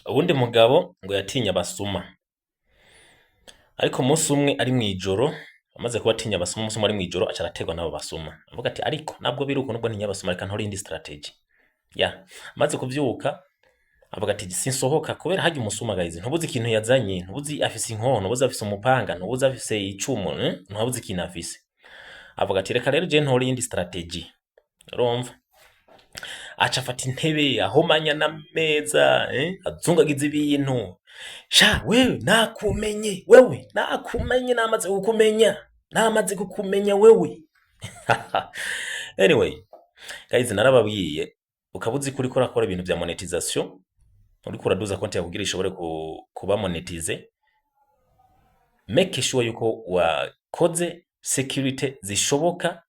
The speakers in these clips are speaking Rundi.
Uwundi mugabo ngo yatinya abasuma, ariko umunsi umwe ari mw'ijoro, amaze kuba atinya abasuma, umunsi umwe ari mw'ijoro aca arategwa n'abo basuma. Avuga ati: "Ariko nabwo biri uko, nubwo ntinya abasuma, reka ntore iyindi strategy." Ya amaze kuvyuka avuga ati: "Sinsohoka kubera harya umusuma, guys, ntubuzi ikintu yazanye, ntubuzi afise inkoho, ntubuzi afise umupanga, ntubuzi afise icumu, Ntubuzi ikintu afise." Avuga ati: "Reka rero je ntore iyindi strategy." Urumva, aca afata intebe, ahomanya n'ameza, Azungagiza ibintu: "Sha wewe, nakumenye wewe, nakumenye, namaze kukumenya, namaze kukumenya wewe." Anyway guys, narababwiye, ukaba uzi ko uriko urakora ibintu vya monetization, uriko uraduza konti yawe kugira ishobore kuba monetize, make sure yuko wakoze security zishoboka,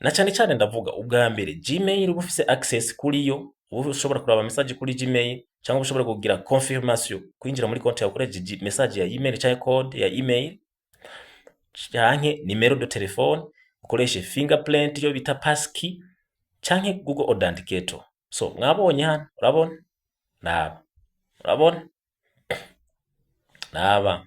na cane cane ndavuga ubwa mbere Gmail, uba ufise access kuri yo, uba ushobora kuraba message kuri Gmail, cyangwa ushobora kugira confirmation kwinjira muri konti yawe ukoresheje message ya email canke code ya email canke numéro de téléphone, ukoreshe fingerprint iyo bita passkey canke Google Authenticator. So mwabonye hano, urabona, naba urabona naba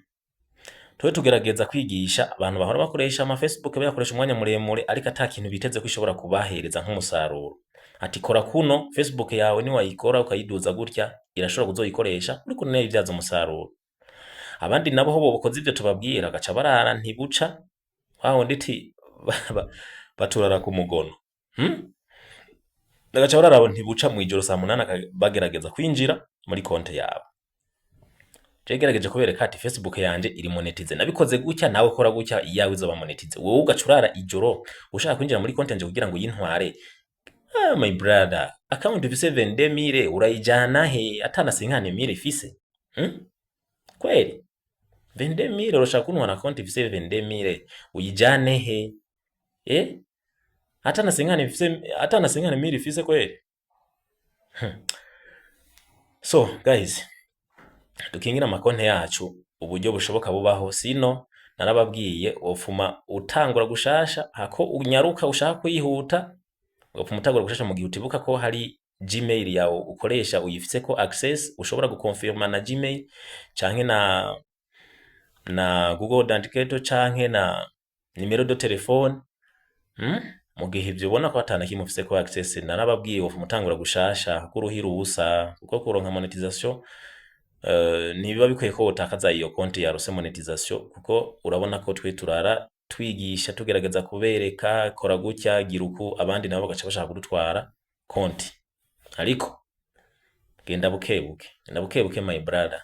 twe tugerageza kwigisha abantu bahora bakoresha ama Facebook, bayakoresha umwanya muremure, ariko ata kintu biteze ko ishobora kubahereza nk'umusaruro, ati: "Kora kuno, Facebook yawe niwayikora ukayiduza gutya, irashobora kuzoyikoresha uriko unayibyaza umusaruro." Abandi nabo ho bokoze ivyo tubabwira, gaca barara ntibuca, wa wundi iti baturara ku mugono, Bagaca barara ntibuca mw'ijoro saa 8 bagerageza kwinjira muri konte yawe. Je gerageje kubereka ati: "Facebook yanje iri monetize, nabikoze gutya, nawe kora gutya, iyawe izoba monetize." Wowe ugaca urara ijoro ushaka kwinjira muri konti yanje kugira ngo uyintware. Ah, my brother, account ifise 22 000 urayijana he atana 50 000 ifise, Kweli 22 000 urashaka kuntwara konti ifise 22 000, uyijane he, eh? Atana 50 ifise, atana 50 000 ifise kweli? So guys, dukingira amakonti yacu uburyo bushoboka bubaho. Sino narababwiye, wofuma utangura gushasha hako unyaruka ushaka kwihuta, ugapfuma utangura gushasha mu gihe utibuka ko hari Gmail yawe ukoresha uyifiseko access, ushobora gukonfirma na Gmail canke na Google Authenticator canke na numéro de téléphone, Mu gihe ivyo ubona ko atana kimwe ufiseko access, narababwiye, wofuma utangura gushasha kuko uruhira ubusa, kuko kuronka monetization ntibiba bikwiye ko wotakaza iyo konti yarose monetization, kuko urabona ko twe turara twigisha, tugerageza kubereka: "Kora gutya, gira uku." Abandi nabo bagaca bashaka kudutwara konti. Ariko genda buke buke, genda buke buke, my brother,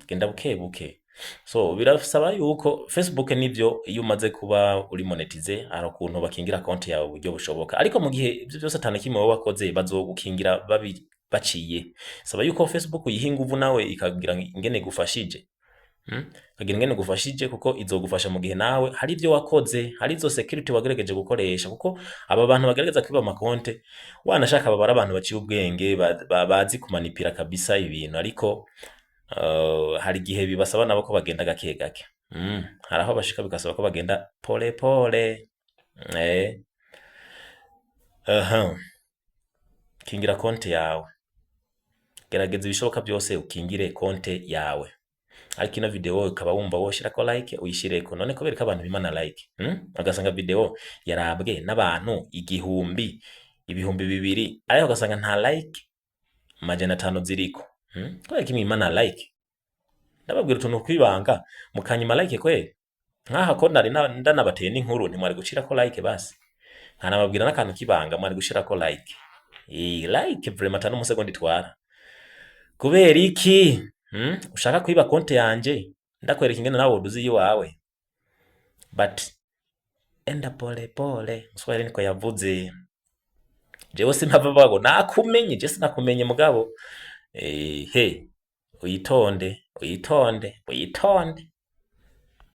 Genda buke buke. So birasaba yuko Facebook nivyo, iyo umaze kuba uri monetize, hari ukuntu bakingira konti yawe uburyo bushoboka, ariko mu gihe ivyo byose atana kimwe wowe wakoze, bazogukingira babi baciye. Saba yuko Facebook uyiha inguvu, nawe ikagira ingene igufashije, Ikagira ingene igufashije, kuko izogufasha mu gihe nawe hari ivyo wakoze, hari izo security wagerageje gukoresha, kuko aba bantu bagerageza kwiba amakonte, wanashaka baba ari abantu baciye ubwenge, bazi kumanipira kabisa ibintu, ariko hari igihe bibasaba nabo ko bagenda gake gake. Hari aho bashika bigasaba ko bagenda pole pole, eh. Aha. Kingira konte yawe, gerageza ibishoboka byose ukingire konte yawe. Ariko ino video ukaba wumva woshirako like, uyishireko. None kubera ko abantu bimana like, Ugasanga video yarabwe n'abantu 1000, 2000, ariko ugasanga nta like 500 ziriko, Kubera ko imana like, ndababwira utuntu kwibanga, mukanyima like kweli. Nkaha ko nari ndanabateye n'inkuru, ntimwari gushirako like? Basi nkanababwira n'akantu k'ibanga, mwari gushirako like. Like vraiment ata n'umusegonda itwara. Kubera iki, Ushaka kwiba konte yanje, ndakwereka ingene nawe woduza iyiwawe. But enda pole pole, Muswahili niko yavuze. Jewe simpava mvuga ngo nakumenye, je sinakumenye, mugabo he, uyitonde, uyitonde, uyitonde.